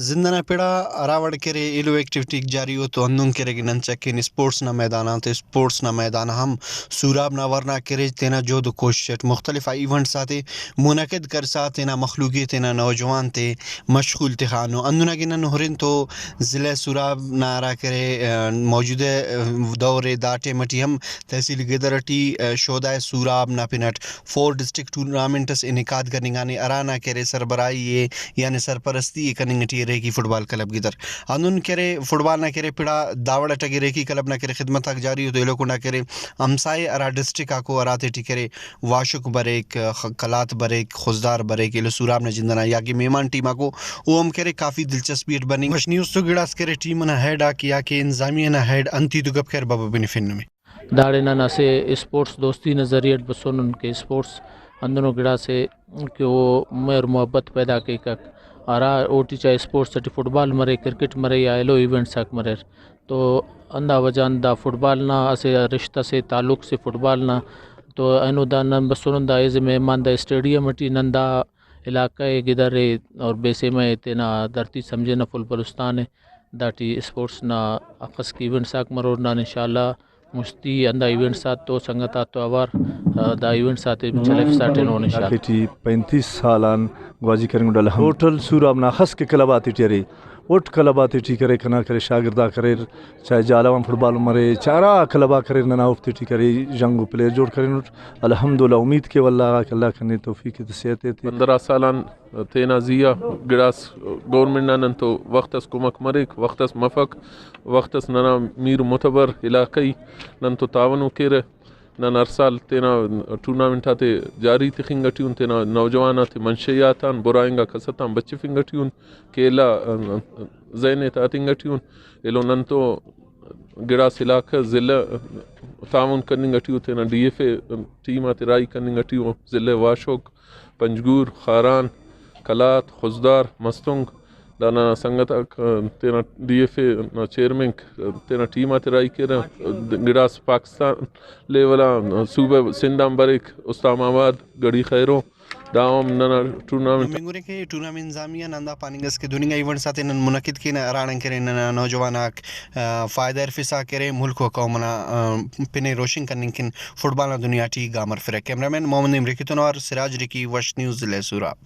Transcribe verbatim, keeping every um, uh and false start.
زند ئنا پڑ آ ہرا وڑ کہ ارے ایلو ایکٹیویٹیک جاری ءُ تو ہندن کہ ارے کہ نن چکین اسپورٹس نا میدان آ، تو اسپورٹس نا میدان آ ہم سوراب نا ورناک کہ ارے تینا جہد و کوشش اٹ مختلف آ ایونٹس آتے منعقد کرسا تینا مخلوق ءِ، تینا نوجوان تے مشغول تخانو۔ ہندن اگہ نن ہرن تو ضلع سوراب نا ہرا کہ ارے، آ، موجودہ، آ، دور ءِ دا ٹائم اٹی ہم تحصیل گدر اٹی، آ، شودائے سوراب نا پن اٹ فور ڈسٹرکٹ ٹورنامنٹ اس انعقاد کننگانے، ہرانا کہ ارے سربراہی ءِ یعنی سرپرستی ءِ کننگ ٹی ریکی فٹبال کلب گدر۔ ہندن کہ ارے فٹبال نا کہ ارے پڑ آ داوڑ اٹ اگہ ریکی کلب نا کہ ارے خدمت آک جاری ءُ تو ایلو کنڈا کہ ارے ہمسائے ہرا ڈسٹرکٹ آکو ہراتے ٹی کہ ارے واشک بریک، خ-، قلات بریک، خضدار بریک، ایلو سوراب نا جند ئنا یا کہ مہمان ٹیم آکو او ہم کہ ارے کافی دلچسپی اٹ بننگ۔ وش نیوز تو گڑاس کہ ارے ٹیم ئنا ہیڈ آک یا کہ انتظامیہ نا ہیڈ انت ہیت و گپ کریر بابا بنفن نمے۔ داڑے نن اسہ اسپورٹس دوستی نا ذریعہ اٹ بسونن کہ اسپورٹس ہندنو گڑاسے کہ او مہر محبت پیدا کیکک، ہرا اوٹی چاہے اسپورٹس اٹی فٹبال مرے، کرکٹ مرے یا ایلو ایونٹس آک مریر تو ہندا وجہ غان دا فٹبال نا اسہ رشتہ سے، تعلق سے فٹبال نا۔ تو اینو دا نن بسونن دا ایز اے مہمان دا اسٹیڈیم اٹی، نن دا علاقہ ءِ گدر ءِ اور بیسیمہ ءِ تینا دھرتی سمجھنہ، فل بلوچستان ءِ۔ داٹی اسپورٹس نا اخس کہ ایونٹس آک مرور، نن انشاءاللہ مستی ہندا ایونٹس آتتو سنگت آتتو اوار، آ، دا ایونٹس آتے چلیفسا ٹہنون انشاءاللہ۔ علاقہ ٹی پینتیس سال آن گواچی کرینگٹو الحمد۔ ٹوٹل سوراب نا اخس کہ کلب آتے ٹی ارے، اٹ کلب آتے ٹی کرے، کنا کرے، شاگرد آک اریر، چاہے جہلاوان فٹبال مرے، چاہے ہرا کلب آک اریر، ننا اوفتے ٹی کرے، ژنگو پلیئر جوڑ کرینٹ۔ الحمدللہ، امید کیوہ اللہ غاک، اللہ کنے توفیق ایتہ، صحت ایتہ۔ پندرہ سال آن تینا زی آ گڑاس گورنمنٹ نا نن تو وخت اس کمک مریک، وخت اس مفک، وخت اس ننا میر معتبر علاقائی نن تو تعاون ءُ کیرہ۔ نن ہر سال تینا ٹورنامنٹ آتے جاری تخنگ ٹی اُن، تینا نوجوان آتے منشیات آن، برا انگا کسر آن بچفنگ ٹی اُن، کیلہ ذہن ءِ تاتنگ ٹی اُن۔ ایلو نن تو گڑاس علاقہ ضلع تعاون کننگ ٹی ءُ، تینا ڈی ایف اے ٹیم آتے راہی کننگ ٹی ءُ، ضلع واشوک، پنجگور، خاران، قلات، خضدار، مستونگ، دا ننا سنگت آک، آ، تینا ڈی ایف اے نا چیئرمین، آ، تینا ٹیم آتے راہی کیرہ، گڑاس پاکستان لیول آ صوبہ سندھ آن بریک، اسلام آباد، گڑھی خیرو، دا ہم ننا ٹورنامنٹ۔ ہمینگرے کہ ٹورنامنٹ انتظامیہ نا ہندا پاننگ ئس کہ دننگا ایونٹس آتے نن منعقد کینہ، ہراڑان کہ ارے ننا نوجوان آک، آ، فائدہ ہرفسا کہ ارے ملک و قوم ئنا، آ، پن ءِ روشن کننگ کن فٹبال نا دنیا ٹی گام ہرفرہ۔ کیمرہ مین محمد نعیم ریکی تون اوار سراج ریکی، وش نیوز، ضلع سوراب۔